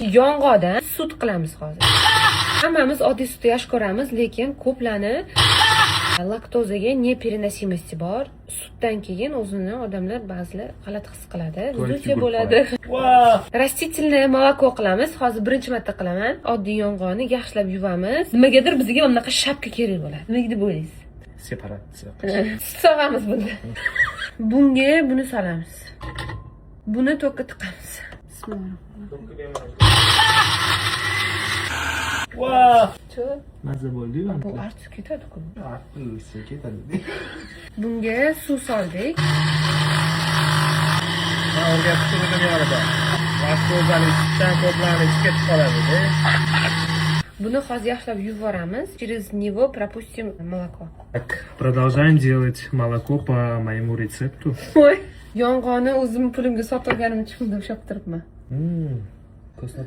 Yong'oqdan sut qilamiz hozir. Hammamiz oddiy sutni yaxshi ko'ramiz, lekin ko'plarni laktozaga непереносимости bor. Sutdan keyin o'zini odamlar, ba'zilar g'alati his qiladi. Вздутие bo'ladi. Растительное молоко qilamiz. Hozir birinchi marta qilaman. Oddiy yong'oqni yaxshilab yuvamiz. Nimagadir bizga mana bunaqa shapka kerak bo'ladi. Nimaga deb o'ylaysiz? Separatsiya. Sut sog'amiz bunda. Bunga buni solamiz. Buni tokka tiqamiz. Bismillah. Mazza bo'ldi-yu. Bu artib ketadi-ku. Artib ketadi. Bunga suv soldik. Man o'rgatib turdim yonida. Laktozali sutdan ko'plarni ichib ketib qoladi-da. Buni hozir yaxshilab yuvib yuboramiz. Через него пропустим молоко. Так, продолжаем делать молоко по моему рецепту. Voy. Yong'oqni o'zim pulimga sotib olganim uchun bunday ushlab turibman. Вкусно.